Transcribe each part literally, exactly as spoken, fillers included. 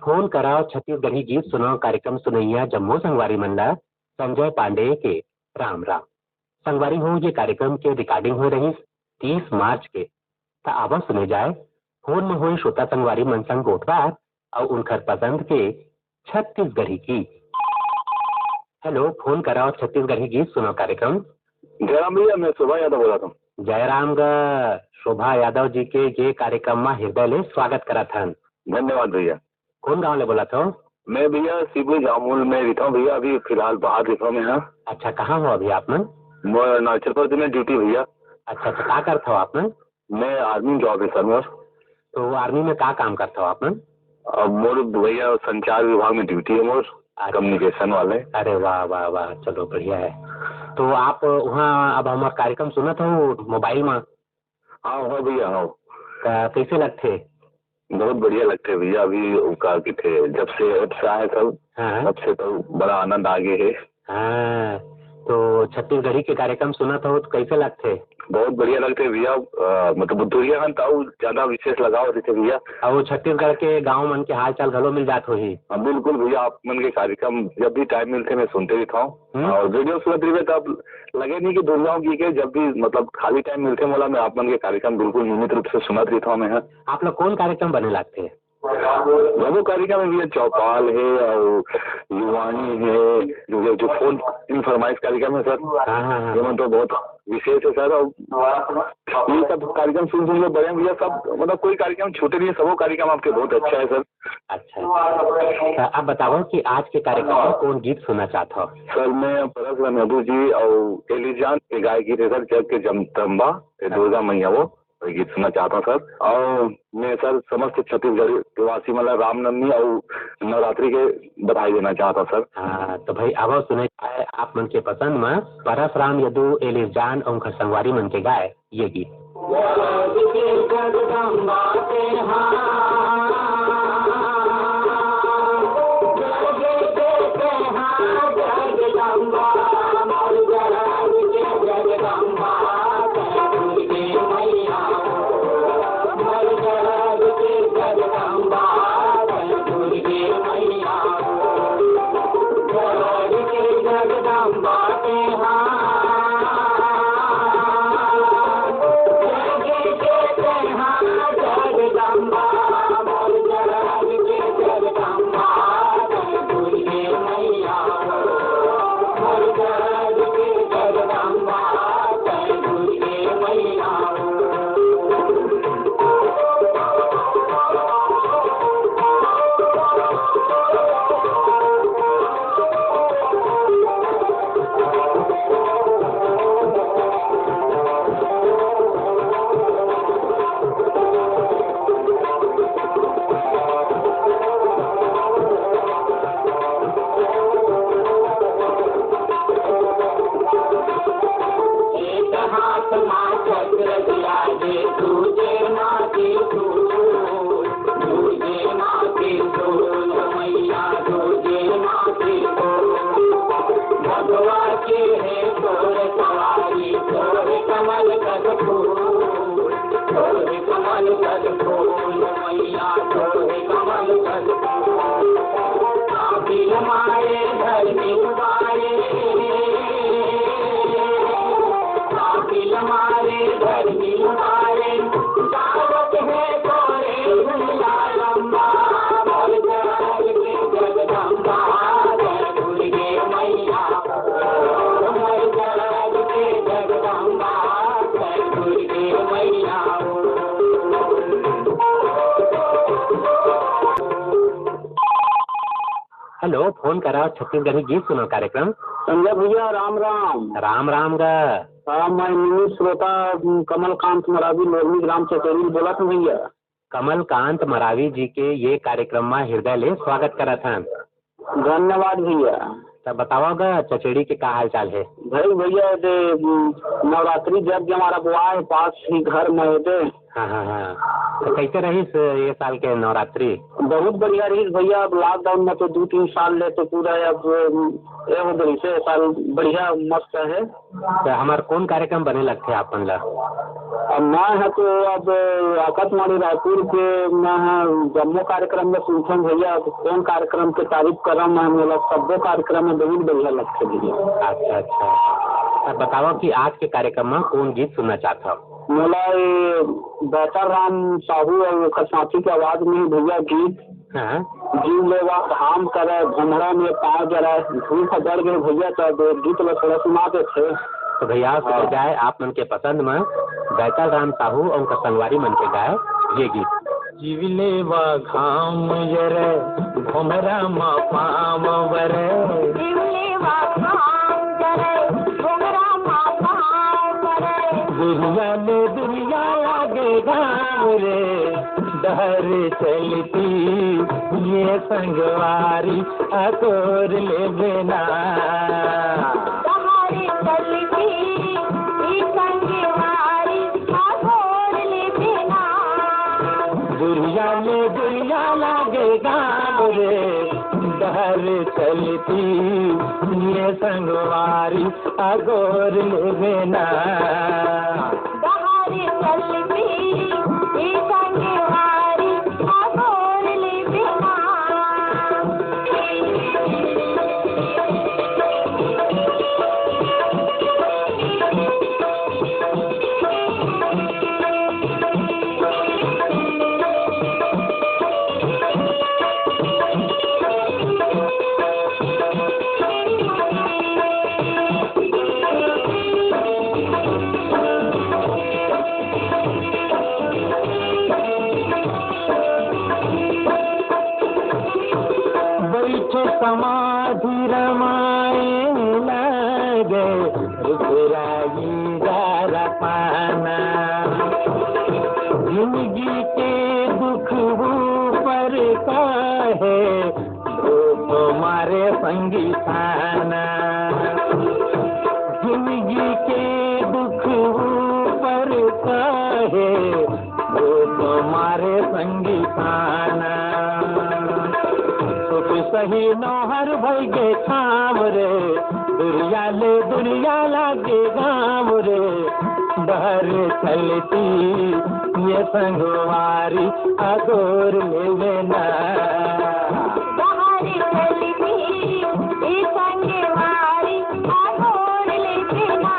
Phone कराओ छत्तीसगढ़ी गीत सुनाओ कार्यक्रम सुनइया जम्मो संगवारी मन ला संजय पांडे के राम राम। संगवारी हो, ये कार्यक्रम के recording होए रहिस तीस मार्च के। त आवा सुने जाए फोन में होए श्रोता संगवारी मन संग गोठबात अउ उनकर पसंद के छत्तीसगढ़ी गीत। हेलो, फोन कराओ छत्तीसगढ़ी गीत सुनाओ कार्यक्रम। जयराम भैया, मैं शोभा यादव बोलत हूँ। जयराम ग, शोभा यादव जी के ये कार्यक्रम में हृदय ले स्वागत करत हन। धन्यवाद भैया। कौन गांव ले बोलत हो? मैं भैया शिवपुरी जामुल में रहता हूँ भैया, अभी फिलहाल बाहर रहता हूँ मैं यहाँ। अच्छा, कहाँ हो अभी आप मन? मैं अरुणाचल प्रदेश में ड्यूटी भैया। अच्छा अच्छा, का करत हो आप मन? मैं आर्मी जॉब है सर मोर। तो आर्मी में का काम करत हो आप मन? अब मोर भैया संचार विभाग में ड्यूटी है मोर, अच्छा। कम्युनिकेशन वाले। अरे वाह वाह वाह, चलो बढ़िया है। तो आप वहाँ अब हमार कार्यक्रम सुनत हो मोबाइल में? हाँ हो भैया, हाँ। त कैसे लगथे? बहुत बढ़िया लगथे भैया, अभी का कथे, जब से ऐप्स आए सब, हाँ। तब से तो बड़ा आनंद आ गए है। हाँ, तो छत्तीसगढ़ी के कार्यक्रम सुनत हो तो कैसे लगथे? बहुत बढ़िया लगथे भैया, अ, मतलब दुरिहा हन त अउ ज्यादा विशेष लगाव रहिथे भैया। अउ छत्तीसगढ़ के गांव मन के हाल चाल घलो मिल जात होही। हाँ, बिल्कुल भैया, आप मन के कार्यक्रम जब भी टाइम मिलथे मैं सुनते रहता हूँ। हम्म। और रेडियो सुनत रहिबे तब लगे नहीं कि दूर जाऊं की के, जब भी मतलब खाली टाइम मिलथे मोला, मैं आप मन के कार्यक्रम बिल्कुल नियमित रूप से सुनत रहता हूँ मैं। आप लोग कौन कार्यक्रम बने लागथे? वो कार्यक्रम है भैया, चौपाल है और युवाणी है, जो, जो फोन इन फरमाइश कार्यक्रम है सर। हाँ, हाँ, हाँ। ये मतलब बहुत विशेष है सर। और ये सब कार्यक्रम सुन सुन के बड़े हैं भैया सब, मतलब कोई कार्यक्रम छूटे नहीं है, सबो कार्यक्रम आपके बहुत अच्छा है सर। अच्छा, अच्छा। तो आप बताओ कि आज के कार्यक्रम में कौन गीत सुनना चाहत हो? सर, मैं परस रमेबू जी और एलिजान के गाय गीत है सर, जग के जगदम्बा, ये दुर्गा मैया वो, ये गीत सुनना चाहता हूँ सर। और मैं सर समस्त छत्तीसगढ़ वासी मतलब रामनवमी और नवरात्रि के बधाई देना चाहता हूँ सर। हाँ, तो भाई अब सुने जाए आप मन के पसंद में परस राम यदु, एलिजान और उनकर संगवारी मन के गाय ये गीत। हेलो, फोन करा छत्तीसगढ़ी गीत सुनो कार्यक्रम। संजय भैया, राम राम। राम राम गा। हाँ, मैं मिनी श्रोता कमलकांत मरावी, लोरमी ग्राम चचेरी बोलत हूँ भैया। कमलकांत मरावी जी के ये कार्यक्रम में हृदय ले स्वागत करत हन। धन्यवाद भैया। तब बतावा गा, चचेड़ी के का हाल चाल है? भाई भैया, ये दे, नवरात्रि जग हमारा बुआ है पास ही घर में, ये दे। हाँ, हाँ, हाँ। तो कैसे रहिस ये साल के नवरात्रि? बहुत बढ़िया रहिस भैया। अब लॉकडाउन में तो दू तीन साल ले तो पूरा अब, अम, ए हो गइस, ए साल बढ़िया मस्त हे। त हमर कौन कार्यक्रम बने लगथे आप मन ला? अब मैं ह तो अब आकाशवाणी रायपुर के मैं ह जम्मो कार्यक्रम में सुनथन भैया। अब कौन कार्यक्रम के तारीफ करम मैं, मोला सब्बो कार्यक्रम में बहुत बढ़िया लगथे भैया। अच्छा, अच्छा। त बतावा कि आज के कार्यक्रम में कौन गीत सुनना चाहत हव? मोला ये बैतल राम साहू और ओकर साथी के आवाज में भैया गीत हाँ। जीव लेवा घाम करे, भोमरा में पाँव जरा, धूप बढ़ गए भैया, त ये गीत ला थोड़ा सुना देथे। तो भैया, सुने हाँ। जाए आप मन के पसंद में बैतल राम साहू और उनका संगवारी मन के गाए ये गीत। जीव लेवा घाम जरे, भोमरा मा पाँव बरे। जीव लेवा घाम जरे, भोमरा मा पाँव बरे। दुरिया ले दुरिया लागे गाँव रे, डहर चलती ये संगवारी अकोर लेबे ना। डहर चलती ये संगवारी अकोर लेबे ना। दुरिया ले दुरिया लागे गाँव रे, डहर चलती ये संगवारी अगोर लेबे ना। डहर चलती ई संगवारी अगोर लेबे ना। बैठे समाधि रमाए लागे, रुखराई गारा पाना। जिंदगी के दुख ऊपर का है, धूप मारे संगी थाना। जिंदगी के दुख ऊपर का है, धूप मारे संगी थाना। सुख सही नौहर भई गे छाम रे, दुरिया ले दुरिया लागे गाँव रे। डहर चलती ये संगवारी अगोर लेबे ना। डहर चलती ये संगवारी अगोर लेबे ना।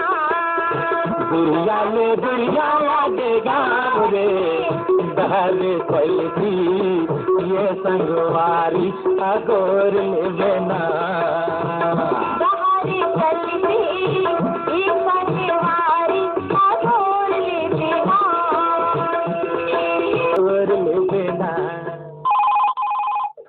दुरिया ले दुरिया लागे गाँव रे, डहर चलती ये संगवारी अगोर लेबे ना। डहर चलती ई संगवारी अगोर लेबे ना। अगोर लेबे ना।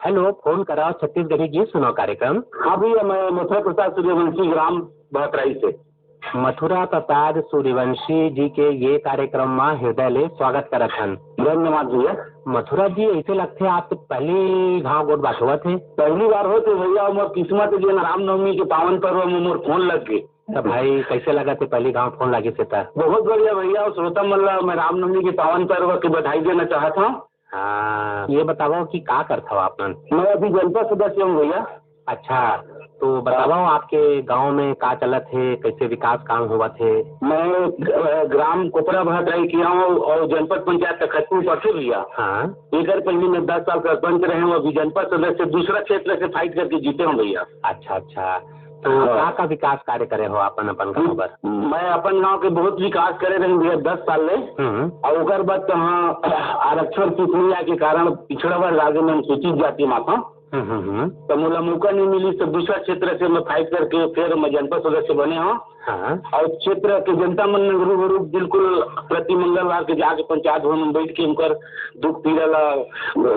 हेलो, फोन कराओ छत्तीसगढ़ी गीत सुनाओ कार्यक्रम। हाँ भैया, मैं मथुरा प्रसाद सूर्यवंशी, ग्राम बहतराई से। मथुरा प्रसाद सूर्यवंशी जी के ये कार्यक्रम मा हृदय ले स्वागत करत हन। धन्यवाद भैया। मथुरा जी, ऐसे लगथे आप तो पहली घाव गोठ बात होवत हे। पहली बार होत हे भैया, मोर किस्मत हे जेन रामनवमी के पावन पर्व में मोर फोन लग गे। त भाई, कैसे लगत हे पहली घाव फोन लागिस हे त? बहुत बढ़िया भैया, और श्रोता मन ला मैं रामनवमी के पावन पर्व के बधाई देना चाहत हूँ। हाँ, ये बताओ कि का करत हव आप मन? मैं अभी जनपद सदस्य हूँ भैया। अच्छा, तो बताओ, हाँ। आपके गांव में का चलत हे, कैसे विकास काम होवत हे? मैं, अ, ग्राम कोपरा भटराई के हूँ और जनपद पंचायत तखतपुर पड़थे भैया। हाँ। एकर पहले मैं दस साल सरपंच रहे हूँ, अभी जनपद सदस्य दूसरा क्षेत्र से फाइट करके जीते हूँ भैया। अच्छा, अच्छा, तो हाँ। का का विकास कार्य करे हो अपन, अपन गांव बर? मैं अपन गांव के बहुत विकास करे रहे भैया दस साल ले। हम्म। और ओकर बाद तो हाँ, आरक्षण प्रक्रिया के कारण पिछड़ा वर्ग आगे में अनुसूचित जाति माथा। हम्म, हम्म, हम्म। तो मोला मौका नहीं मिली, तो दूसरा क्षेत्र से मैं फाइट करके फिर मैं जनपद सदस्य बने हूँ। हाँ। और क्षेत्र के जनता मन में रूबरू बिल्कुल प्रति मंगलवार के जाके पंचायत भवन में बैठ के उनकर दुख पीड़ा ला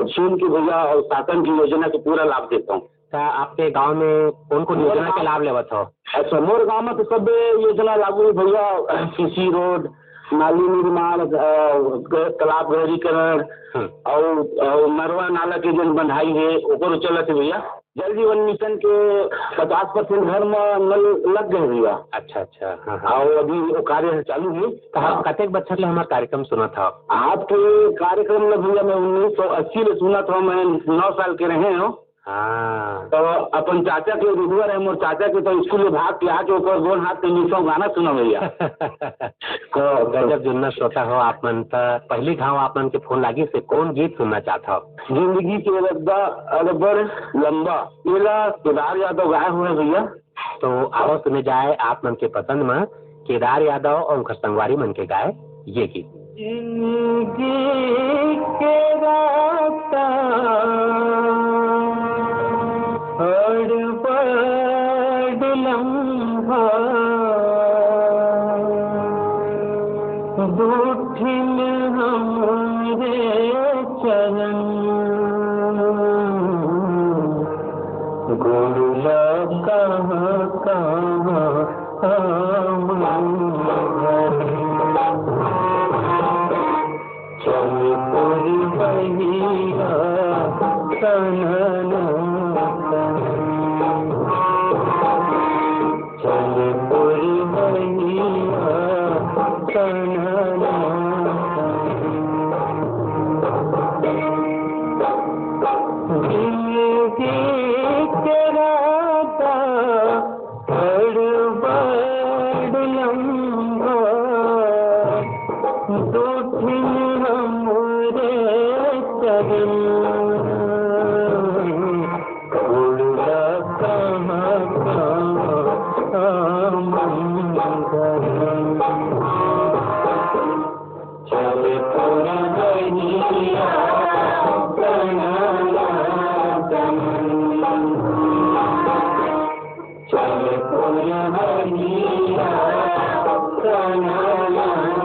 सुन के भैया और शासन की योजना के पूरा लाभ देता हूँ। त आपके गांव में कौन-कौन मोर योजना के गांव लाभ लेवत हो? अच्छा, मोर गांव में तो सब योजना लागू है भैया, सीसी रोड, नाली निर्माण, अ, ग-, तालाब गहरीकरण हम्म। और, और नरवा नाला के जन बंधाई है, ओकर चलत है भैया। जल जीवन मिशन के पचास परसेंट घर म नल लग गए भैया। अच्छा, अच्छा, हाँ, हाँ। अउ अभी वो कार्य ह चालू हे। तो आप हाँ। कतेक बछर ले हमार कार्यक्रम सुनत हव? आपके कार्यक्रम ल भैया मैं उन्नीस सौ अस्सी ले सुनत हव, मैं नौ साल के रहे हव। हाँ। तो अपन चाचा के रिश्वत हे, मोर चाचा के तो स्कूल ले भाग के आके ओकर गोड़ हाथ के मिसो गाना सुना भैया। तो गजब जुन्ना श्रोता हो आप मन। त पहली घाव आप मन के फोन लागिस हे, कौन गीत सुनना चाहत हव? जिंदगी के रद्दा अड़बड़ लंबा, एला केदार यादव गाए हुए भैया। तो आओ सुने जाए आप मन के पसंद म केदार यादव अउ उनकर संगवारी मन के गाए ये गीत। जिंदगी के रास्ता हड़बड़ लंबा, दू ठिन हमरे चरण गुरुला कहाँ कहाँ हमन चल पुरवैया तनन तन। चल पुरवैया तनन तन। जिंदगी के रास्ता हड़बड़ लंबा, दू ठिन हमरे चरण, उड़ला कहाँ कहाँ मंगल। चल पुरवैया तनन तन। चल पुरवैया तनन तन।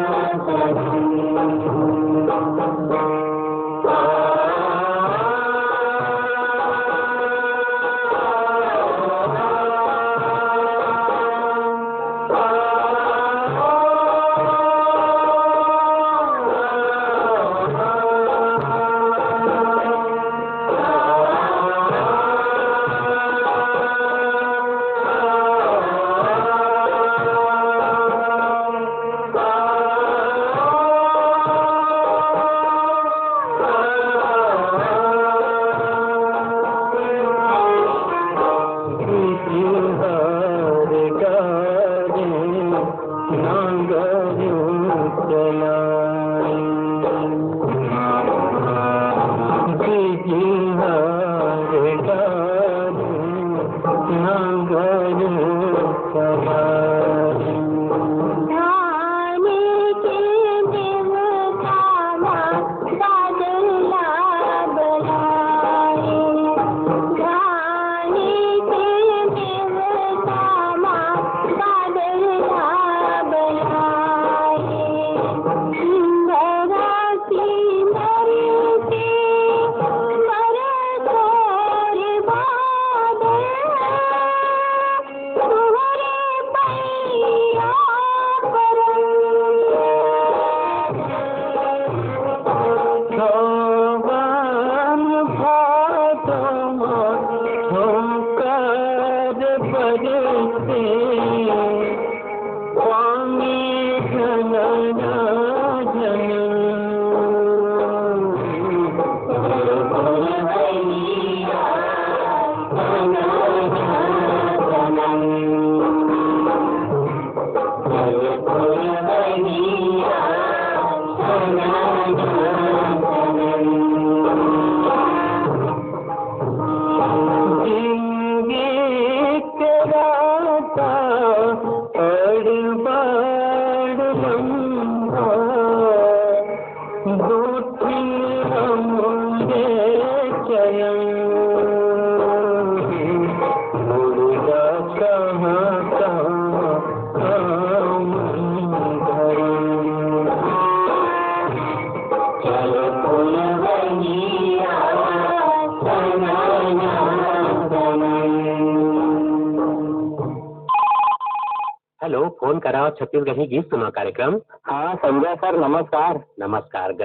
हेलो, फोन कराओ छत्तीसगढ़ी गीत सुनाओ कार्यक्रम। हाँ, संजय सर, नमस्कार। नमस्कार ग।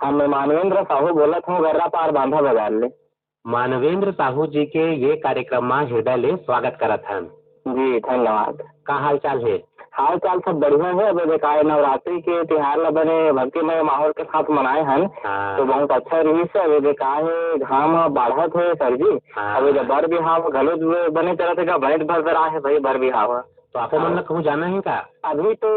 हाँ, मैं मानवेंद्र साहू बोलत हूँ, गर्रापार बांधा बाजार ले। मानवेंद्र साहू जी के ये कार्यक्रम मा हृदय ले स्वागत करत हन। जी, धन्यवाद। का हाल चाल हे? हाल चाल सब बढ़िया हे। अब ये का हे, नवरात्रि के तिहार ला बने भक्तिमय माहौल के साथ मनाए हन, हाँ। तो बहुत अच्छा रहिस हे। अब ये का हे, घाम ह बाढ़त हे सर जी। हाँ। अब ये बर बिहाव घलो बने चलत हे का, बने भर भर आहे भाई बर बिहाव। तो आप मन ला कहूँ जाना हे का? अभी तो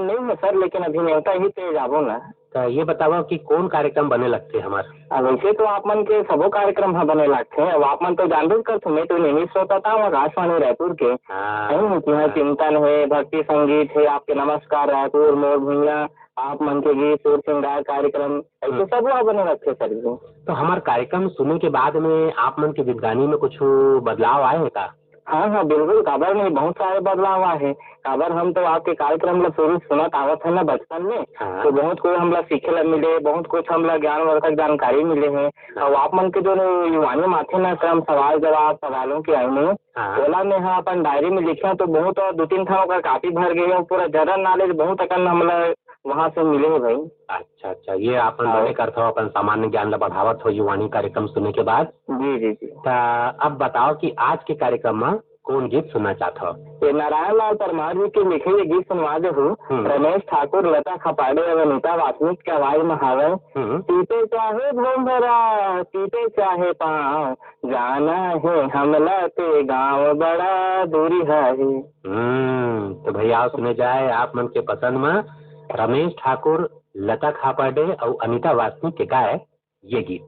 नहीं है सर, लेकिन अभी नेवता ही ते जाबो ना। तो ये बतावा कि कौन कार्यक्रम बने लगथे हमर? अब वैसे तो आप मन के सबो कार्यक्रम ह बने लगथे। अब आप मन तो जानबे करथो, मैं तो नियमित श्रोता था आकाशवाणी रायपुर के। हाँ। है ना, कि यहाँ हाँ। चिंतन है, भक्ति संगीत है, आपके नमस्कार रायपुर, मोर भुइयां, आप मन के गीत, सुर श्रृंगार कार्यक्रम, ऐसे हम्म। सब वहाँ बने लगथे सर जी। तो हमार कार्यक्रम सुने के बाद में आप मन के जिंदगानी में कुछ बदलाव आए हे का? हाँ, हाँ, बिल्कुल, काबर नहीं, बहुत सारे बदलाव आए हे। काबर हम तो आपके कार्यक्रम ला शुरू सुनत आवत है ना बचपन में, हाँ। तो बहुत कोई हमला सीखे ला मिले, बहुत कुछ हमला ज्ञानवर्धक जानकारी मिले हे। हाँ। और आप मन के जो युवानी माथे ना क्रम सवाल जवाब, सवालों की आईनी, हाँ। ओला में हाँ अपन डायरी में लिखे तो बहुत और दो तीन ठा ओकर कॉपी भर गए और पूरा जनरल नॉलेज बहुत अकन हमला वहाँ से मिले हे भाई। अच्छा, अच्छा, ये आप मन हाँ। बने करथव, अपन सामान्य ज्ञान ला बढ़ावत हो युवानी कार्यक्रम सुने के बाद। जी, जी, जी। त अब बताओ कि आज के कार्यक्रम में कौन गीत सुनना चाहत हो? ये नारायण लाल परमार जी के लिखे ये गीत सुनवा दे हूँ। हम्म। रमेश ठाकुर, लता खपाड़े और अनिता वासनिक के आवाज में हावे। हम्म। पीते चाहे भोंभरा, पीते चाहे पाँव, जाना है हमला ते गाँव बड़ा दूरी है। हम्म, तो भैया सुने जाए आप मन के पसंद में रमेश ठाकुर, लता खापर्डे अउ अनिता वासनिक के गाए ये गीत।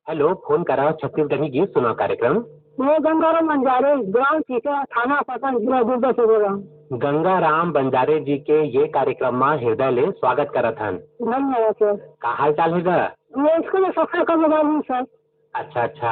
हेलो, फोन करा छत्तीसगढ़ी गीत सुनाओ कार्यक्रम। मैं गंगाराम बंजारे, ग्राम चीचा, थाना पटन, जिला दुर्ग से बोल रहा हूँ। गंगाराम बंजारे जी के ये कार्यक्रम मा हृदय ले स्वागत करत हन। धन्यवाद सर। का हाल चाल हे गा? मैं स्कूल में सफाई कर्मचारी हूँ सर। अच्छा, अच्छा।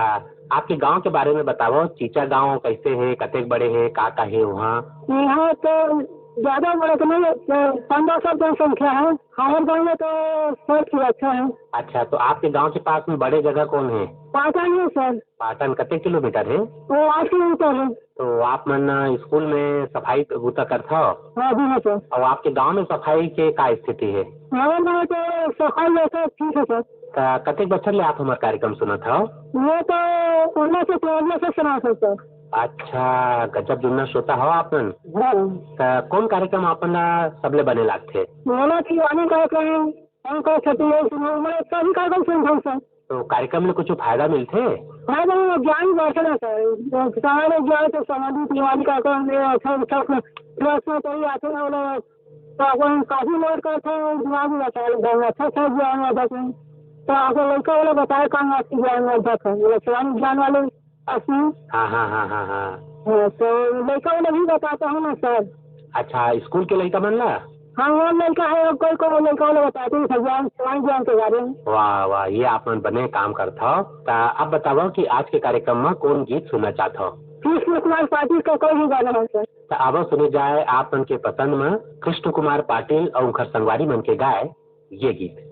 आपके गांव के बारे में बताओ, चीचा गांव कैसे हे, कतेक बड़े हे, का का हे वहाँ? यहाँ तो ज्यादा बड़ा तो नहीं है, तो पन्द्रह सौ जनसंख्या है। हमारे गाँव में तो सौ की अच्छा है। अच्छा, तो आपके गांव के पास में बड़े जगह कौन है? पाटन है सर। पाटन कते किलोमीटर है? वो आठ किलोमीटर है। तो आप मन स्कूल में सफाई बूता करथव? हाँ जी, हाँ सर। और आपके गांव में सफाई के का स्थिति है? हमारे गाँव तो सफाई वैसे ठीक है सर। त कतेक बछर ले आप हमर कार्यक्रम सुनत हव? ये तो उन्नीस सौ चौरानवे से सुना था सर। अच्छा, गजब जुन्ना श्रोता हो आप मन। हाँ। त कौन कार्यक्रम आप मन ला सबले बने लागथे? मोला दीवानी कार्यक्रम, हम का छठी है सुनो, मैं सभी कार्यक्रम सुनता हूँ सर। तो कार्यक्रम ले कुछ फायदा मिलथे? फायदा में ज्ञान बढ़थे ना सर। जो समाज में ज्ञान तो सामाजिक दीवानी कार्यक्रम में अच्छा अच्छा प्रश्न तो ही आते हैं, वो लोग तो अपन काफी नोट करते हैं, दिमाग में बता लेते हैं, अच्छा अच्छा ज्ञान आ जाते हैं। तो आपको लड़का वाला बताया काम आपकी ज्ञान आ जाता है, मतलब पुरानी ज्ञान वाले असली। हाँ, हाँ, हाँ, हाँ, हाँ। हाँ, तो लड़का वाला भी बताता हूँ ना सर। अच्छा, स्कूल के लड़का मन ला? हाँ, वो लड़का है, वो कोई कोई लड़का वाला बताते हैं सर, ज्ञान, पुरानी ज्ञान के बारे में। वाह, वाह, ये आप मन बने काम करत हव। त अब बतावव कि आज के कार्यक्रम में कौन गीत सुनना चाहत हव? कृष्ण कुमार पाटिल का कोई भी गाना हो सर। त आवव सुने जाए आप मन के पसंद में कृष्ण कुमार पाटिल और उनकर संगवारी मन के गाए ये गीत।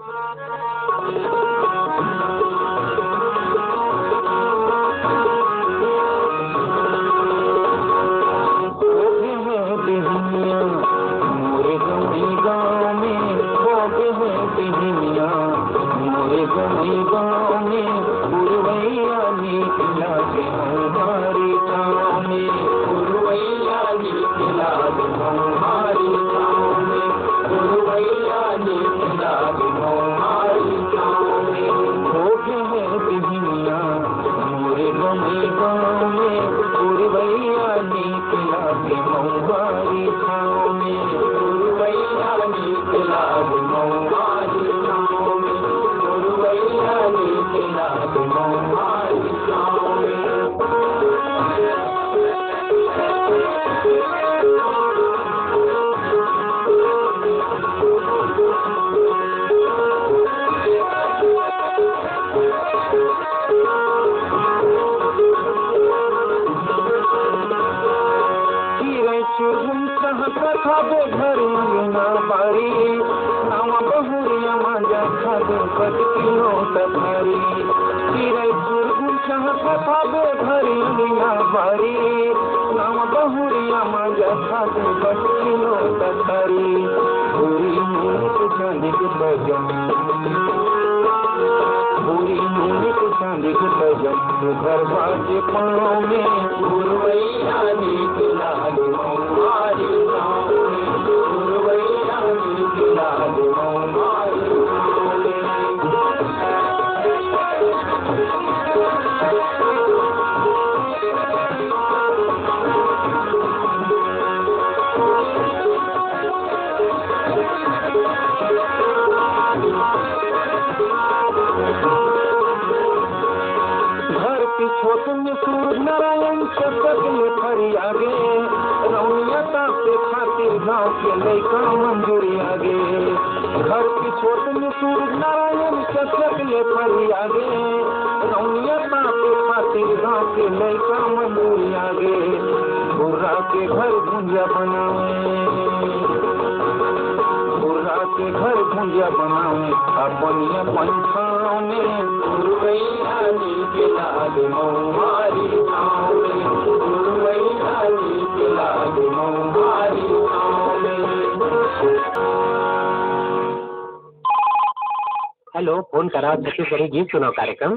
हेलो, फोन करा छत्तीसगढ़ी गीत सुनाओ कार्यक्रम।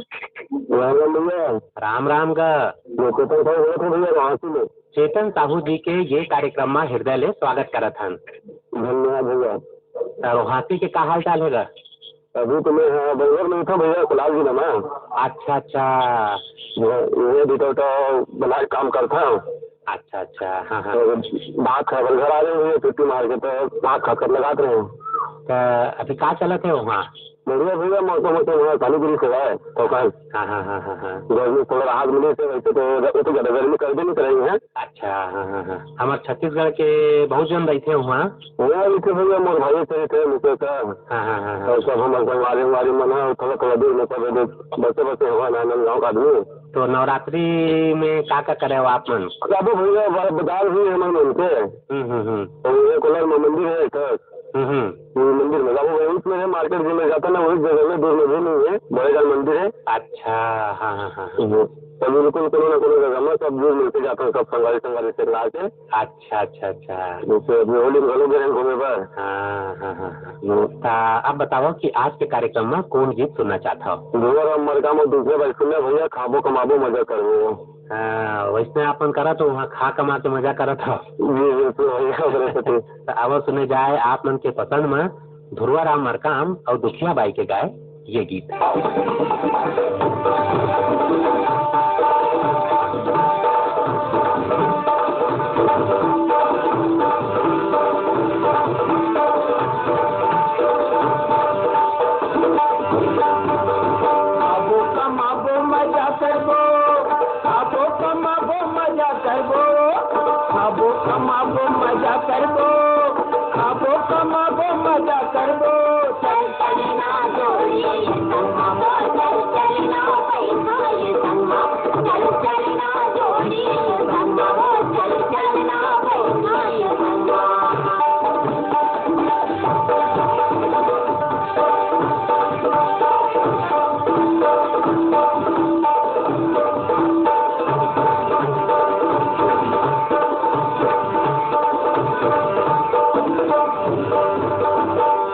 राम राम भैया। राम राम गा। मैं चेतन साहू बोलत हूँ भैया, रोहासी में। चेतन साहू जी के ये कार्यक्रम में हृदय ले स्वागत करत हन। धन्यवाद भैया। त रोहासी के का हाल चाल हे गा? अभी तो मैं, हाँ, बेंगलोर में ही था भैया, कुलाल जिला में। अच्छा, अच्छा। ये, ये भी तो, तो बना के काम करता हूँ। अच्छा, अच्छा, हाँ, हाँ। तो बात है, घर आ रहे हैं भैया, छुट्टी मार के, तो बात खा कर लगा रहे हैं। त अभी का चलत हे वहाँ? बढ़िया भैया, मौसम वौसम हुआ, पानी गिरी से है, तो कल। हाँ, हाँ, हाँ, हाँ, हाँ। गर्मी थोड़ा राहत मिली से, वैसे तो, वो तो ज्यादा गर्मी कर भी नहीं रही है। अच्छा, हाँ, हाँ, हाँ। हमारे छत्तीसगढ़ के बहुत जन रहते हैं वहाँ। वहाँ रहते भैया, मोर भाई से रहते हैं, मुझे का। हाँ, हाँ, हाँ, हाँ। तो सब हम संगवारी, संगवारी मन है, थोड़ा, थोड़ा दूर में सब बसे, बसे हुआ नारायणगंज गाँव का आदमी। तो नवरात्रि में का का करे हो आप मन? जाबो भैया, ब-, बजार भी है हमर मन के। हम्म, हम्म, हम्म। तो ये कोलार में मंदिर है एक। हम्म, हम्म। ये मंदिर में जाबो भैया, उसमें है मार्केट, जी में जाता ना, वही जगह में, दूर में भी नहीं है, बड़े जान मंदिर है। अच्छा, हाँ, हाँ, हाँ, हाँ। हम्म। तो बिल्कुल कोनो ना कोनो जगह में सब जुड़ मिलके जाता है, सब संगवारी, संगवारी से ला के। अच्छा, अच्छा, अच्छा। जैसे अभी होली में घलो गए हैं घूमे बर। हाँ, हाँ, हाँ, हाँ। हम्म। ता अब बताओ कि आज के कार्यक्रम में कौन गीत सुनना चाहता हो? धुआं राम मरकाम अउ दुखिया बाई सुनना भैया, खाबो कमाबो मजा करबो। हाँ, वैसने आप मन करत हो, वहाँ खा कमा के मजा करत हो। जी, बिल्कुल भैया, बड़े सती। तो अब सुने जाए आप मन के पसंद में धुरवा राम मरकाम अउ दुखिया बाई के गाए ये गीत। खाबो कमाबो मजा करबो, खाबो कमाबो मजा करबो, खाबो कमाबो मजा करबो, खाबो कमाबो मजा करबो। चल चल ना जोड़ी संगमो, चल चल ना पैसा ये संगमो, चल चल ना जोड़ी संगमो, चल चल ना पैसा ये संगमो।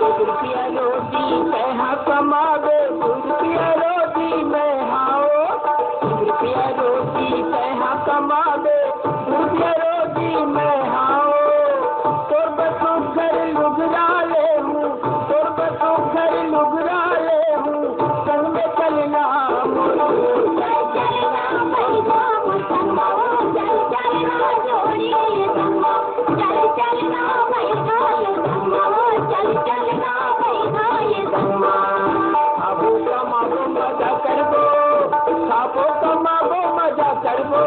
एक रुपया रोटी तैहा कमावे, दू रुपया रोटी मैं हाओ। एक रुपया रोटी तैहा कमावे, दू रुपया रोटी मैं हाओ। तोर बसु घर लुगरा ले हूँ, तोर बसु घर लुगरा ले हूँ, संग में चलना मोर। चल चलना भाई बाबू संगमो, चल चलना जोड़ी संगमो। चल चलना भाई ढोल संगमो, चल चलना भाई ढोल संगमो। खाबो कमाबो मजा करबो, खाबो कमाबो मजा करबो,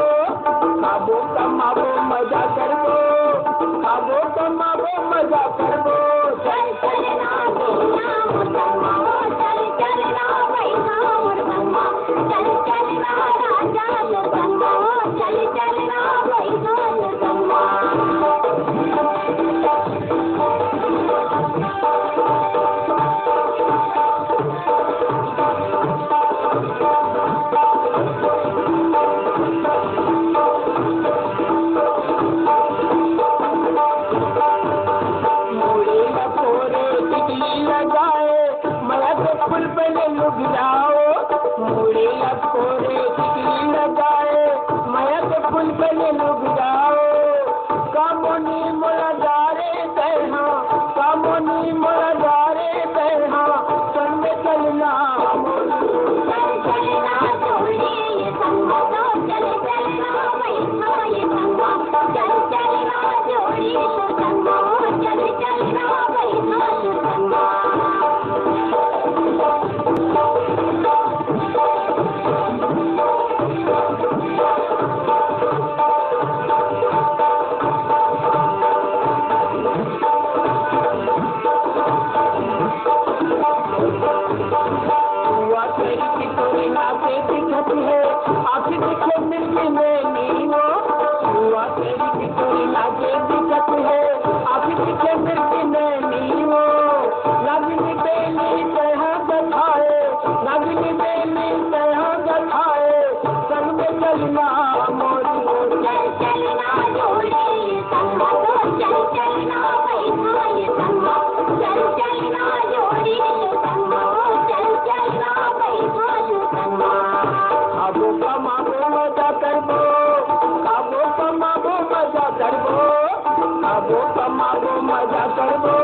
खाबो कमाबो मजा करबो, खाबो कमाबो मजा करबो। चल चलना भैया मोर संगमो, चल चलना भाई मोर संगमो। चल चल ना राजा लो संगमो, चल चल ना भाई लो संगमो। मुड़ी लपोरे टिकली लगाए, मया के फूल पहले लुगराओ। मुड़ी लपोरे टिकली लगाए, मया के फूल पहले लुगराओ। कामोनी मोला डारे तैहा, कामोनी मोला डारे तैहा, संग में चलना मोर। चल चलना जोड़ी संगमो, चल चलना भाई भाई संगमो। चल चलना जोड़ी संगमो, चल चलना भाई भाई संगमो। हुआ तेरी की तोरी नाचे दिखत है, आँख दिखे मिर्गी में नीनो। हुआ तेरी की तोरी नाचे दिखत है, आँख दिखे मिर्गी में नीनो। नागिनी बेली तैहा गथाए, नागिनी बेली तैहा गथाए, संग में चलना मोरी। चल चलना जोड़ी संगमो, चल चलना भाई भाई संगमो। चल चलना जोड़ी संगमो, चल चलना भाई भाई संगमो। खाबो कमाबो मजा करबो, खाबो कमाबो मजा करबो, खाबो कमाबो मजा करबो,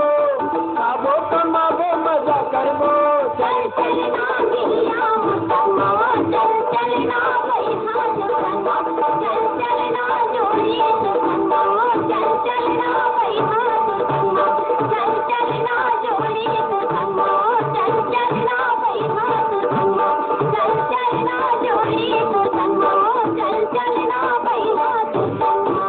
खाबो कमाबो मजा करबो। चल चलना भैया संगमो, चल चलना भाई भाई संगमो। चल चलना जोड़ी संगमो, चल चलना भाई भाई संगमो। चल चलना जोड़ी संगमो, चल चलना भाई भाई संगमो। चल चलना जोड़ी संगमो, चल चलना भाई भाई संगमो।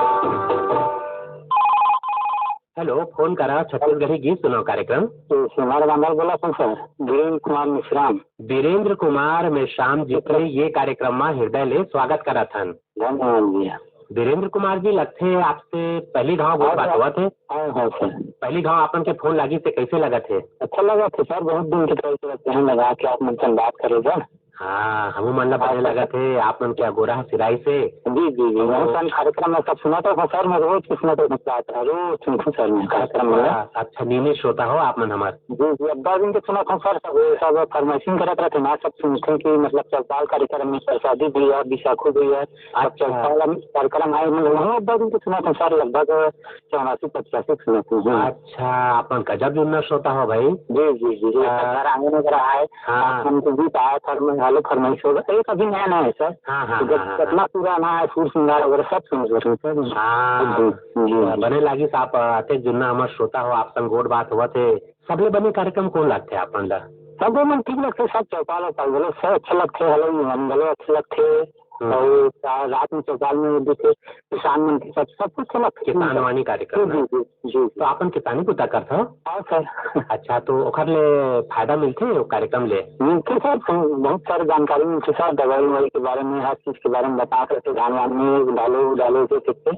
हेलो। फोन करा छत्तीसगढ़ी गीत सुनाओ कार्यक्रम। ये सोनार बांधल बोला था सर, वीरेंद्र कुमार मिश्राम। वीरेंद्र कुमार मेश्राम जी के ये कार्यक्रम में हृदय ले स्वागत करत हन। धन्यवाद भैया। वीरेंद्र कुमार जी, लगथे आपसे पहली घाव गोठ हाँ, बात हाँ। होवत हे। हाँ, हाँ, सर। पहली घाव आपन के फोन लागिस हे, कैसे लगत हे? अच्छा लगत हे, सर, बहुत दिन के ट्राई करत हे, लगा के आप मन से बात करे बर। हाँ, हमू मन ला हाँ, बढ़िया सर। लगत हे, आप मन के अगोरा ह सिराइस हे। जी, जी, जी, बहुत हाँ। सारे कार्यक्रम में सब सुनत हों, सर, मैं रोज के सुनत हों, बात है, रोज सुनत हों, सर, मैं कार्यक्रम में। अच्छा, अच्छा, नियमित श्रोता हो आप मन हमर। जी, जी, अब्बड़ दिन के सुनत हों, सर, सब, सब फरमाइशिंग करत रहते ना, सब सुनते हैं कि मतलब चौपाल कार्यक्रम में प्रसादी भैया, बिसाखू भैया, अच्छा। चौपाल कार्यक्रम आए, मतलब, वहाँ अब्बड़ दिन के सुनत हों, सर, लगभग चौरासी पचासी सुनत हों। अच्छा, आप मन गजब जुन्ना श्रोता हो भाई। जी, जी, जी, जी, हाँ। सरदार आंगन वगैरह आए, हाँ। आप मन के गीत आए, फरमाइश, हेलो फरमाइश होगा, एक अभी नया नया है, सर। हाँ, हाँ, तो जब हाँ, हाँ, कितना हाँ। पुराना है, सुर सिंगार वगैरह सब सुनत हों, सर। हाँ। जी, जी, जी। बने लागिस आप, अतेक जुन्ना हमर श्रोता हो, आप संग गोठ बात होवत हे, सबले बने कार्यक्रम कोन लगथे आप मन ला? सबो मन ठीक लगथे, सब चौपाल वौपाल घलो सब अच्छा लगथे, हेलो मोहन घलो अच्छा लगथे। हम्म। अउ रा-, रात में चौपाल में दिखे किसान मन के सब, सब कुछ अच्छा लगथे। किसान वाणी कार्यक्रम जी, में। जी, जी, जी। तो आप मन किसानी बुता करथव? हाँ सर। अच्छा, तो ओखर ले फायदा मिलथे ओ कार्यक्रम ले? मिलथे सर, बहुत सारे जानकारी मिलथे सर, दवाई ववाई के बारे में, हर चीज के बारे में बता सकथे, धान वान में डालो, डालो के सकथे।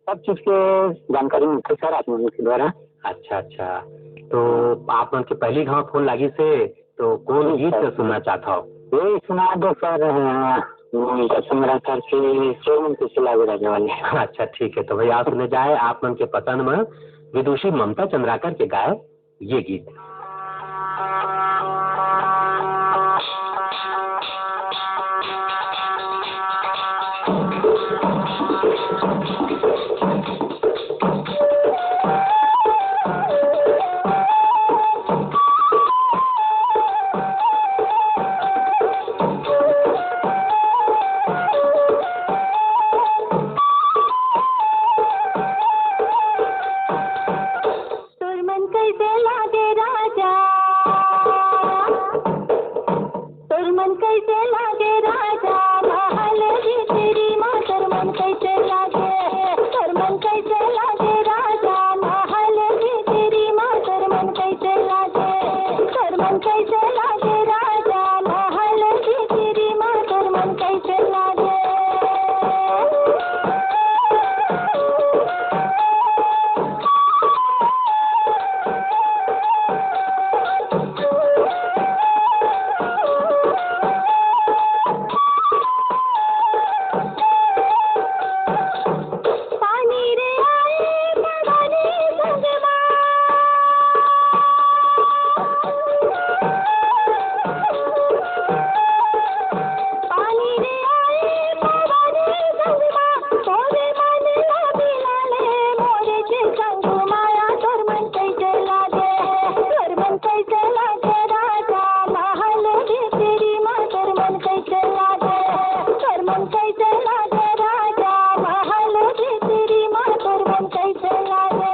सब चीज के जानकारी मिलथे सर आप मन के द्वारा। अच्छा, अच्छा। तो आप मन के पहली घाव फोन लागिस हे, तो कोन जी, गीत सर। सुनना चाहत हव? ये सुना दो सर, अ, वो कसम रहा सर के चोर मन कैसे लागे राजा वाले। अच्छा, ठीक है। तो भैया, सुने जाए आप मन के पसंद में विदुषी ममता चंद्राकर के गाए ये गीत। तोर मन कैसे लागे राजा, तोर मन कैसे लागे राजा, महल भीतरी मा तोर मन कैसे लागे, तोर मन कैसे लागे राजा, महल भीतरी मा तोर मन कैसे लागे, तोर मन कैसे लागे राजा, महल भीतरी मा तोर मन कैसे लागे। पानी रे आए पवनी संगमा। पानी रे आए पवनी संगमा, तोरे मन ला मिला ले मोरे के संग माया। तोर मन कैसे लागे, तोर मन कैसे लागे राजा, महल भीतरी मा तोर मन कैसे लागे, तोर मन कैसे लागे राजा, महल भीतरी मा तोर मन कैसे लागे।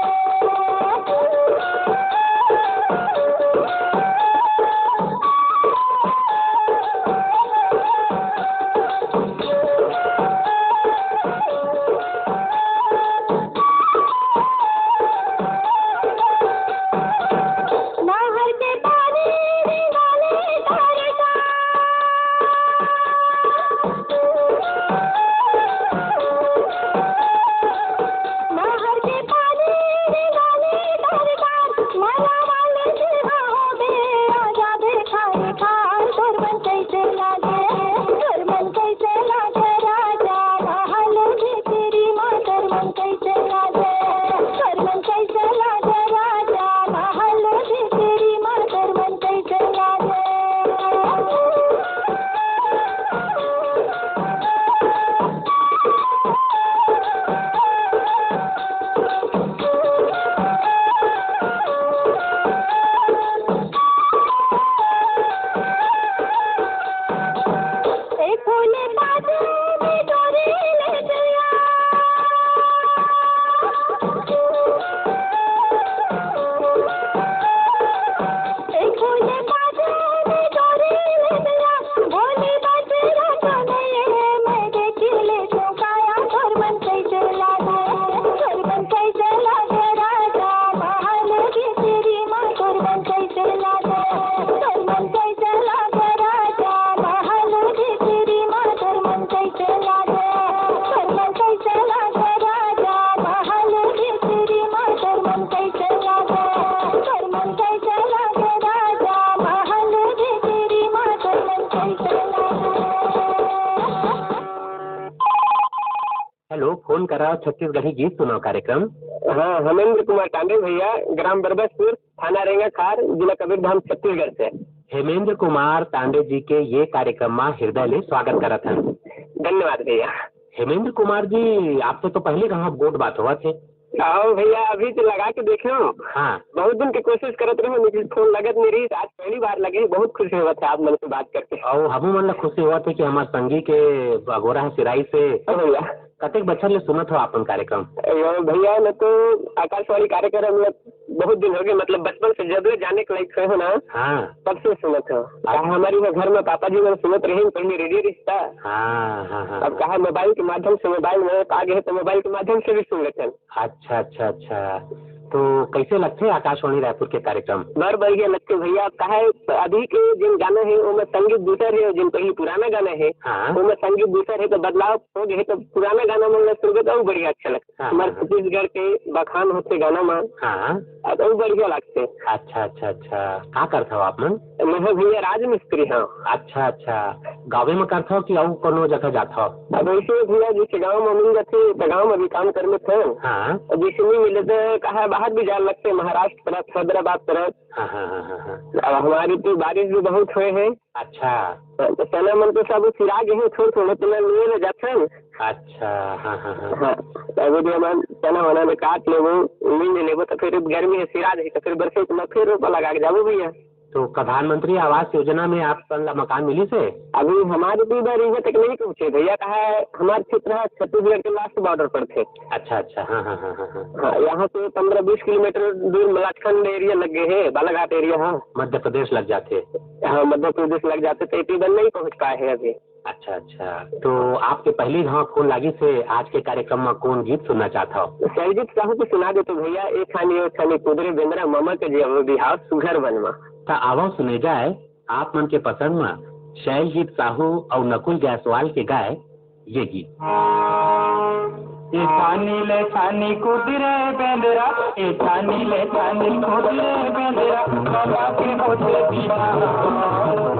नहर के पानी रिंगाले तारे का। नहर के पानी रिंगाले तारे का। मना वाले दिल होबे, आजा बे खाए खाए। तोर मन कैसे लागे, तोर मन कैसे लागे राजा, महल भीतरी मा तोर मन कैसे लागे, तोर मन कैसे लागे राजा, महल भीतरी मा तोर मन कैसे लागे। फोन कराओ छत्तीसगढ़ी गीत सुनाओ कार्यक्रम। हाँ, हेमेंद्र कुमार टांडे भैया, ग्राम बरबसपुर, थाना रेंगाखार, जिला कबीरधाम, छत्तीसगढ़ से। हेमेंद्र कुमार टांडे जी के ये कार्यक्रम मा हृदय ले स्वागत करत हन। धन्यवाद भैया। हेमेंद्र कुमार जी, आपसे तो पहले कहाँ गोठ बात होवत हे। आओ भैया, अभी तो लगा के देखे हो। हाँ। बहुत दिन के कोशिश करत रहे, लेकिन फोन लगत नहीं रही। आज पहली बार लगे, बहुत खुशी होवत है आप मन से बात करके। अउ हमू मन ला खुशी होवत हे कि हमार संगी के अगोरा ह सिराई से। हाँ भैया। कतेक बछर ले सुनत हो आप मन कार्यक्रम? अयो भैया, मैं तो आकाशवाणी कार्यक्रम में बहुत दिन हो गए, मतलब बचपन से जब ले जाने के लायक हो ना, हाँ। तब से सुनत हो। अच्छा। हमारी वो घर में पापा जी मन सुनत रहे, पहले रेडियो रिश्ता। हाँ, हाँ, हाँ, अब हाँ। कहा मोबाइल के माध्यम से, मोबाइल में आ गए तो मोबाइल के माध्यम से भी सुन लेते हैं। अच्छा, अच्छा, अच्छा। तो कैसे लगथे आकाशवाणी रायपुर के कार्यक्रम? बड़ बढ़िया लगथे भैया। अब का है, अभी के जिन गाना है, ओमे संगीत दूसर है, जिन पहले पुराना गाना है, हाँ। ओमे संगीत दूसर है, तो बदलाव हो गए, तो पुराना गाना मन ला सुनबे तो अउ बढ़िया अच्छा लगथे। हाँ, हमारे हाँ, हाँ। छत्तीसगढ़ के बखान होथे गाना मन, हाँ। अब अउ बढ़िया लगथे। अच्छा, अच्छा, अच्छा। का करथव आप मन? मैं भैया राजमिस्त्री हूँ। अच्छा, अच्छा। गाँवे में करथव कि अउ कोनो जगह जाथव? अब ऐसे भैया, जैसे गाँव में मिल जाथे, तो गाँव में भी काम कर लेथे। हाँ। और जैसे नहीं मिले, तो कहा बाहर भी जाए लगथे, महाराष्ट्र तरफ, हैदराबाद तरफ। हाँ, हाँ, हाँ, हाँ, हाँ। अब हमारी तो बारिश भी बहुत हुए है। अच्छा। तो चना मन तो सब सिरा गए हैं, थोड़े थोड़े तो मैं लिए ले जाते हैं। अच्छा, हाँ, हाँ, हाँ। हाँ, तो अभी जो हम चना वना में काट लेबो, मिल लेबो, तो फिर गर्मी है, सिरा जाही, तो फिर बरसे में फिर रोपा लगा के जाबो भैया। तो प्रधानमंत्री आवास योजना में आप मन ला मकान मिलिस हे? अभी हमारे तो इधर इधर तक नहीं पहुँचे भैया, कहा है हमारे क्षेत्र है छत्तीसगढ़ के लास्ट बॉर्डर पर थे। अच्छा, अच्छा, हाँ, हाँ, हाँ, हाँ, हाँ। हाँ, यहाँ से पन्द्रह बीस किलोमीटर दूर मलाजखंड एरिया लग गए है, बालाघाट एरिया, हाँ। मध्य प्रदेश लग जाते। हाँ, मध्य प्रदेश लग जाते, तो इधर नहीं पहुँच पाए हैं अभी। अच्छा, अच्छा। तो आपके पहली घाव फोन लागिस हे आज के कार्यक्रम में, कौन गीत सुनना चाहत हव? शैलजीत साहू के सुना दे तो भैया, ए छानी ओ छानी कुदरे बेंदरा, ममा के जे अवय बिहाव सुघर बन मा। त आवव सुने जाए आप मन के पसंद में शैलजीत साहू अउ नकुल जायसवाल के गाए ये गीत। ए छानी ले छानी कुदरे बेंदरा, ए छानी ले छानी कुदरे बेंदरा, ममा के होथे बिहाव,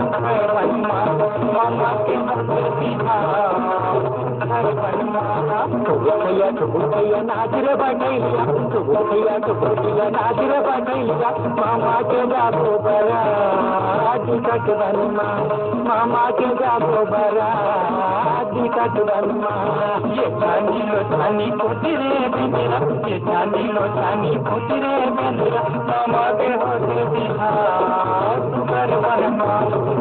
सुघर बन मा, ममा के होथे बिहाव, सुघर बन मा। टुबुक भैया, टुबुक भैया, नाच रे बटैया, टुबुक भैया, टुबुक भैया, नाच रे बटैया, ममा के जाबो बरात टिकट बन मा, ममा के जाबो बरात टिकट बन मा। ए छानी लो छानी कुदरे बेंदरा, ए छानी लो छानी कुदरे बेंदरा, ममा के होथे बिहाव, सुघर बन मा,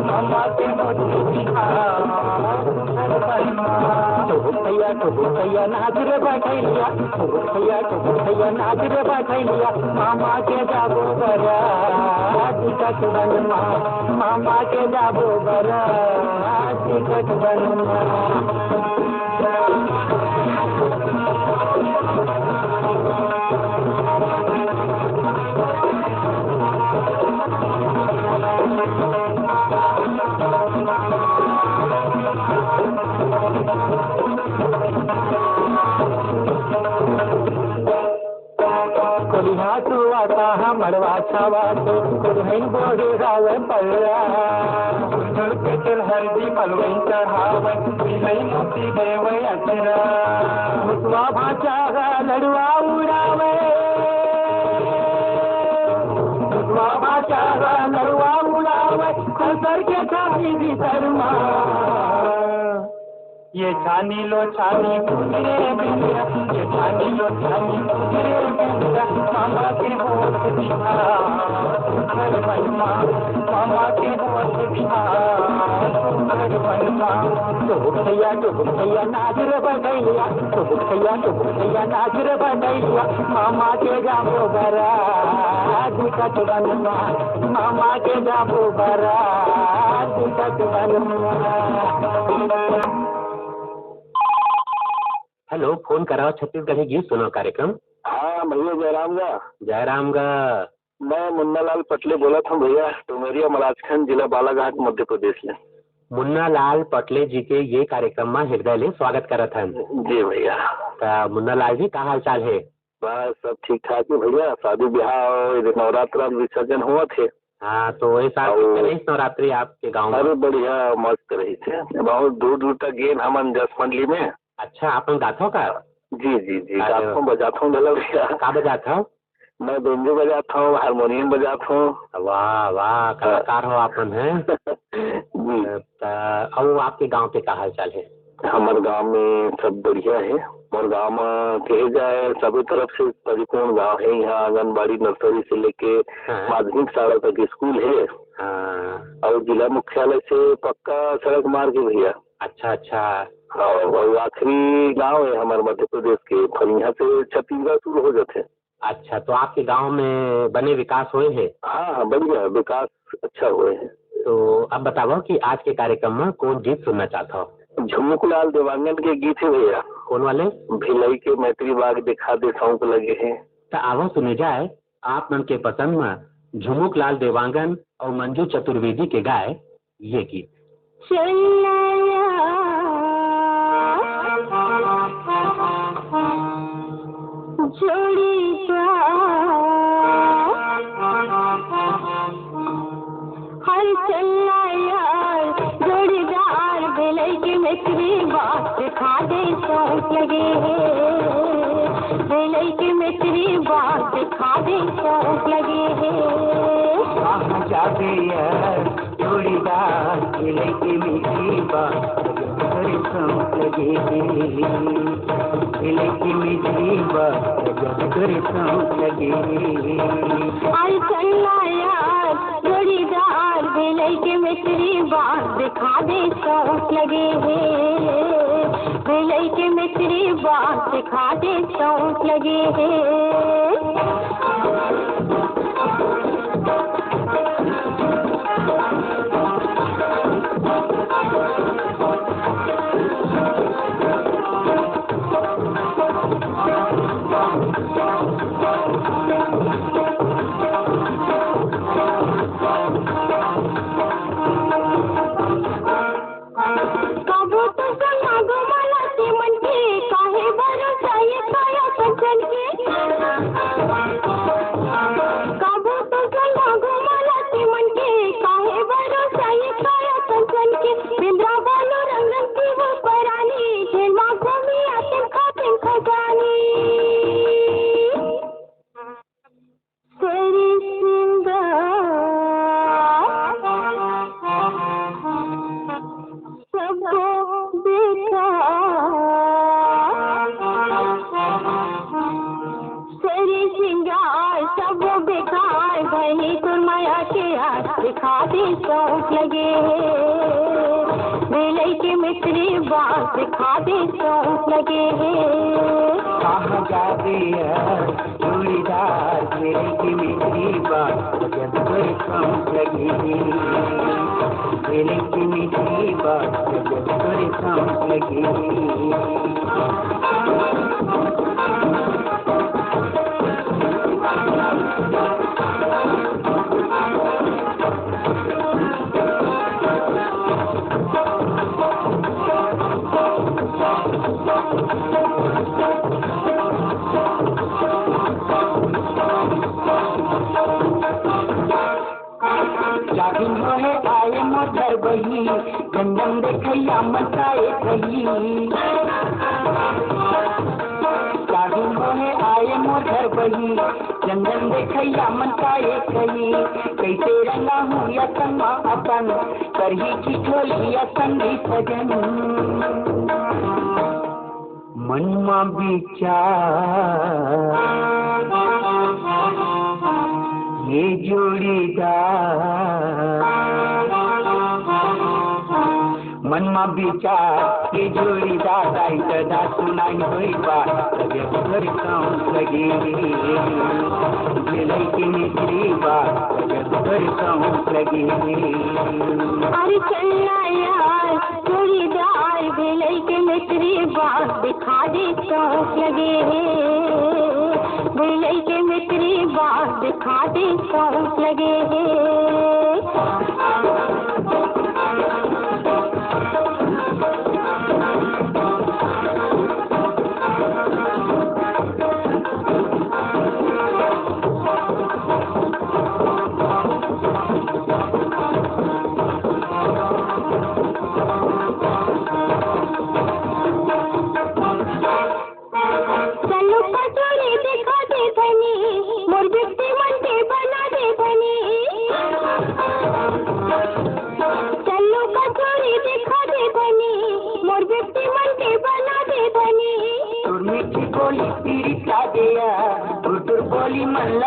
ममा के होथे बिहाव, सुघर बन मा। टुबुक भैया, टुबुक भैया, नाच रे बटैया, टुबुक भैया, टुबुक भैया, नाच रे बटैया, ममा के जाबो बरात टिकट बन मा, ममा के जाबो बरात टिकट बन मा। कोलिहा सुवाता हा मड़वा छावा तो, कुरहई बोरे रावे पल्ला। झुलके तेल हरदी पलवई चढ़ावे, मिलई मोती देवे अचरा। मुसवा भांचा हा लड़वा उड़ावे, मुसवा भांचा हा लड़वा उड़ावे, खलसर के छाती भीतर मा। ए छानी लो छानी कुदरे बेंदरा, ए छानी लो छानी कुदरे बेंदरा, ममा के होथे बिहाव, सुघर बन मा, ममा के होथे बिहाव, सुघर बन मा। टुबुक भैया, टुबुक भैया, नाच रे बटैया, टुबुक भैया, टुबुक भैया, नाच रे बटैया, ममा के जाबो बरात टिकट बन मा, ममा के जाबो बरात टिकट बन मा। हेलो, फोन कराओ छत्तीसगढ़ी गीत सुनाओ कार्यक्रम। हाँ भैया, जयराम गा। जयराम गा। मैं मुन्नालाल पटले बोलत हूँ भैया, डुमरिया मलाजखंड, जिला बालाघाट, मध्य प्रदेश ले। मुन्नालाल पटले जी के ये कार्यक्रम मा हृदय ले स्वागत करत हन। जी भैया। त मुन्नालाल जी, का हाल चाल हे? बस सब ठीक ठाक हे भैया, शादी बिहाव, इधर नवरात्र विसर्जन होवत हे। हाँ, तो ये साल अउ कैसे रहिस नवरात्रि आपके गाँव में? अरे बढ़िया, मस्त रहिस हे। बहुत दूर दूर तक गेन हमन जस मंडली में। अच्छा, आप मन गाथव का? जी, जी, जी, अरे गाथों, बजाथों घलो भैया। का बजात हव? मैं बेंजो बजात हूँ, हारमोनियम बजात हूँ। वाह, वाह, कलाकार हो आप मन, हैं? जी। त अउ आपके गांव के का हाल चाल है? हमर गांव में सब बढ़िया है। मोर गांव में कहे जाए, सभी तरफ से परिपूर्ण गांव है। यहाँ आंगनबाड़ी, नर्सरी से लेके हाँ। माध्यमिक शाला तक स्कूल है। हाँ। और जिला मुख्यालय से पक्का सड़क मार्ग है भैया। अच्छा, अच्छा। और, और आखिरी गांव है हमारे मध्य प्रदेश के, फिर यहाँ से छत्तीसगढ़ शुरू हो जाते हैं। अच्छा, तो आपके गांव में बने विकास होए हे? हाँ, हाँ, बढ़िया, विकास अच्छा होए हे। तो अब बताओ कि आज के कार्यक्रम में कौन गीत सुनना चाहता हो? झुमुक लाल देवांगन के गीत है भैया। कौन वाले? भिलाई के मैत्री बाग दिखा दे शौक लगे हैं। तो आवो सुने जाए आप मन के पसंद में झुमुक लाल देवांगन और मंजू चतुर्वेदी के गाए ये गीत। चल आया जोड़ीदार, हर चल आया जोड़ीदार, बेलई के मिश्री बात खा दे शौक लगे है, बेलई के मिश्री बात खा दे शौक लगे है। कहाँ जाबे यार जोड़ीदार, मिले के मिली बा, तोरे शौक लगे हे। मिले के मिली बा, तोरे शौक लगे हे। अरे चल ना यार जोड़ीदार, मिले के मिश्री बा, दिखा दे शौक लगे हे। मिले के मिश्री बा, दिखा दे शौक लगे हे। कभू तो संग मागो माला के मन के, काहे भरोसा ये काया कंचन के। कभू तो संग मागो माला के मन के, काहे भरोसा ये काया कंचन के। बिंद्रा बालो रंग रंग की वो परानी, झेल मागो मिया तिनखा तिनखा जानी। सरी सिंगार सबो बेकार, सरी सिंगार सबो बेकार, बहिनी तोर माया के यार दिखा दे शौक लगे हे, बेलई के मिश्री बात दिखा दे शौक लगे हे। कहाँ जाबे यार जोड़ीदार, बेलई के मिश्री बात जब तोरे शौक लगे हे, बेलई के मिश्री बात जब तोरे शौक लगे हे। जागिन होए आए मोर घर बही, चंदन देखैया मन का एक बही। जागिन होए आए मोर घर बही, चंदन देखैया मन का एक बही। कैसे रंगा हूँ या संगमा अपन, करही ठिठोली या संगी सजन। मन मा विचार ये जोड़ीदार, मन मा विचार ये जोड़ीदार, दाई ददा सुनाई होई बा, तबे तोर शौक लगे, बेलई के मिश्री बा, तबे तोर शौक लगे। अरे चल ना यार जोड़ीदार, बेलई के मिश्री बात दिखा दे शौक लगे हे, बेलई के मिश्री बात दिखा दे शौक लगे हे। हेलो,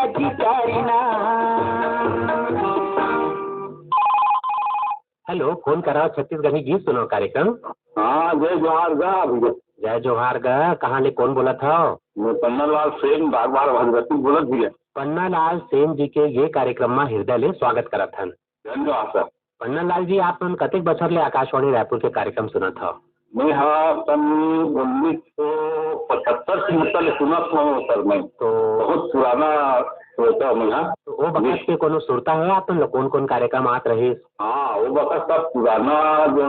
फोन कराओ छत्तीसगढ़ी गीत सुनाओ कार्यक्रम। हाँ, जय जोहार गा भैया। जय जोहार गा, कहाँ ले कोन बोलत हव? मैं पन्नालाल सेन, बागबार भगवती बोलत भैया। पन्नालाल सेन जी के ये कार्यक्रम मा हृदय ले स्वागत करत हन। धन्यवाद सर। पन्नालाल जी, आप मन कतेक बछर ले आकाशवाणी रायपुर के कार्यक्रम सुनत हव? मैं हा सन उन्नीस सौ पचहत्तर छिहत्तर ले सुनत हूँ सर मैं। तो बहुत पुराना श्रोता हूँ मैं हा। तो वो बखत के कोनो सुरता है आप मन ला, कोन-कोन कार्यक्रम आत रहिस? हाँ, वो बखत सब पुराना जो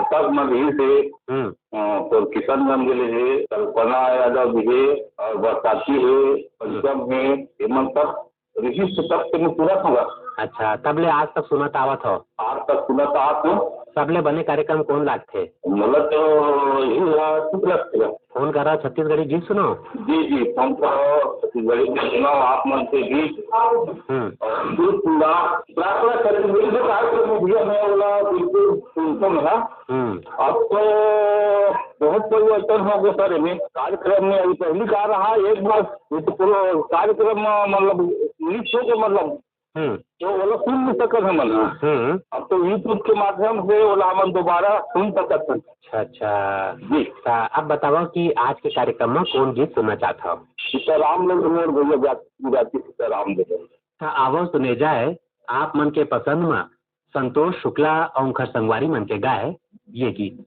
सब मन रहिस हे, हम्म। अ, तो किशन मन गेले हे, कल्पना यादव जी हे, और बरसाती हे, पंचम हे, ये मन सब रिहिस तब से मैं सुनत हूँ। अच्छा, तब ले आज तक सुनत आवत हव? आज तक सुनत आवत हूँ। सबले बने कार्यक्रम कोन लागथे? मोला तो यही ला-, ठीक लगथे। फोन करा छत्तीसगढ़ी गीत सुनाओ। जी, जी, फोन करो, छत्तीसगढ़ी गीत सुनाओ, आप मन के गीत। हम्म। और गीत सुना, प्रार्थना छत्तीसगढ़ी जो कार्यक्रम में भैया मैं बोला, बिल्कुल सुनता हूँ ना। हम्म। अब तो बहुत परिवर्तन हो गया सर, एमे कार्यक्रम में अभी पहली का रहा, एक बार ये तो पूरा कार्यक्रम, मतलब, मिस हो के, मतलब, हम्म। तो वो लोग सुन नहीं सकत हमन। हम्म। अब तो YouTube के माध्यम से वो ला हमन दोबारा सुन सकत हन। अच्छा, अच्छा। जी। ता अब बताओ कि आज के कार्यक्रम में कौन गीत सुनना चाहत हो? सीताराम लल्लू मोर भैया जाति, जाति सीताराम लल्लू। ता आवो सुने जाए आप मन के पसंद में संतोष शुक्ला अउ उनकर संगवारी मन के गाए ये गीत।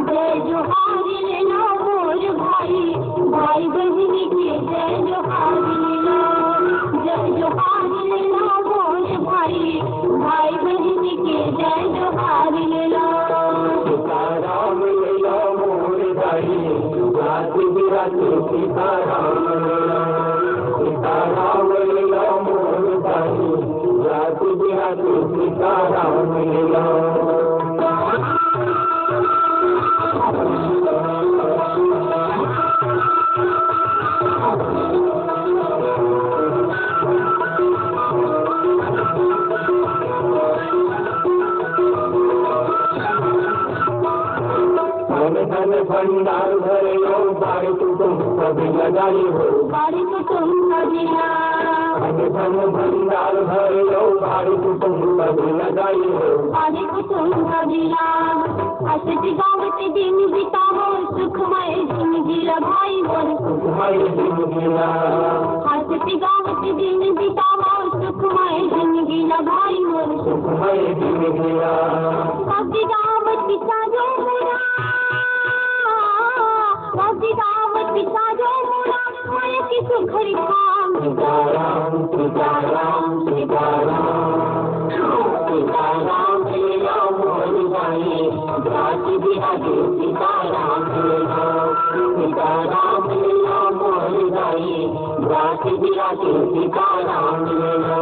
जय जोहार लेना मोर भाई, भाई बहिनी के जय जोहार लेना। जय जोहार लेना मोर भाई, भाई बहिनी के जय जोहार लेना। सीताराम लेना मोर भाई, जाति बिराती सीताराम लेना। सीताराम लेना मोर भाई, जाति बिराती सीताराम लेना। धन धन भंडार भरे लो, बारी कुटुम सभी लगाई हो। बारी कुटुम सभी ला। धन धन भंडार भरे लो, बारी कुटुम सभी लगाई हो। बारी कुटुम सभी ला। हंसत गावत दिन बितावो, सुखमय जिंदगी ला भाई मोर। सुखमय जिंदगी ला। हंसत गावत दिन बितावो, सुखमय जिंदगी ला भाई मोर। सुखमय जिंदगी ला। भक्ति गावत साजो मोरा, भक्ति गावत साजो मोरा, मन के सुघर काम। सीताराम, सीताराम, सीताराम। सीताराम ले लो मोर भाई, जाति बिराती सीताराम ले लो। सीताराम ले लो मोर भाई, जाति बिराती सीताराम ले लो।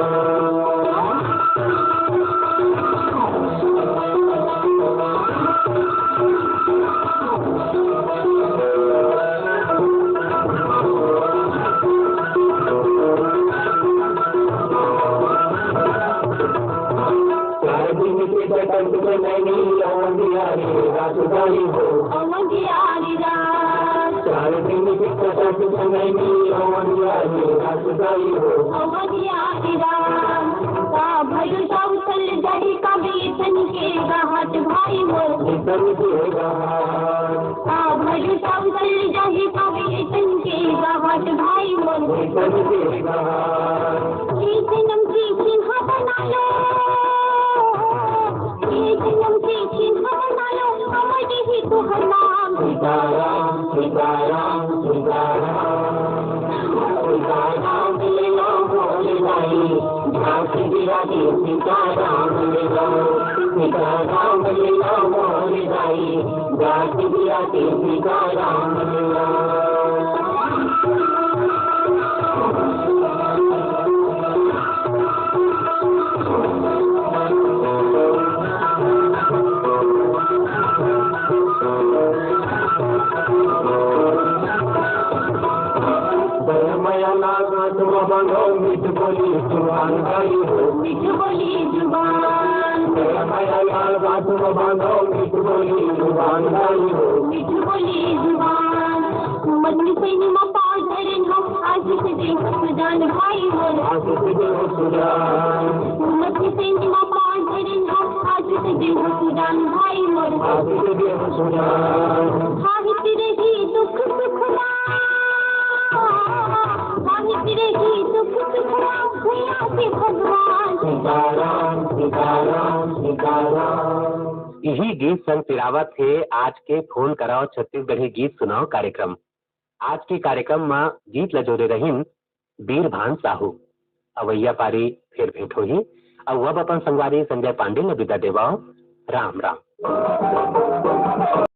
चार दिन के जगत में नहीं अवंधियारी रात गई हो। अवंधियारी रात। चार दिन के जगत में नहीं अवंधियारी रात गई हो। अवंधियारी रात। का भजन कौशल जरी कवि तन के रहत भाई मोर। तन के रहत। का भजन कौशल जरी कवि तन के रहत भाई मोर। तन के रहत। एक जन्म की चिन्ह बना लो, एक जन्म की चिन्ह बना लो, अमर ही तुहर नाम। सीताराम, सीताराम, सीताराम। सीताराम ले लो मोर भाई, सीताराम मिला, सीताराम मिला, मोर दाई। सीताराम मिला। दया मया लागा तुम बनो, मीठ बोली जुबान भाई हो। मीठ बोली जुबान। दया मया लागा तुम बनो, मीठ बोली जुबान भाई हो। मीठ बोली जुबान। मत किसे निमा पाँव धरेन हम, आशीष दे हो सुजान भाई मोर। आशीष दे हो सुजान। मत किसे निमा पाँव धरेन हम, आशीष दे हो सुजान भाई मोर। आशीष दे हो सुजान। हाहि तिरही दुख सुख मा, हाहि तिरही दुख सुख मा, भैया के भगवान। सीताराम, सीताराम, सीताराम। इही गीत संग पिरावत हे आज के फोन कराओ छत्तीसगढ़ी गीत सुनाओ कार्यक्रम। आज के कार्यक्रम म गीत ल जोरे रहिन बीरभान साहू। अवइया पारी फेर भेंट होही। अउ अब अपन संगवारी संजय पांडे ल विदा देवव। राम राम।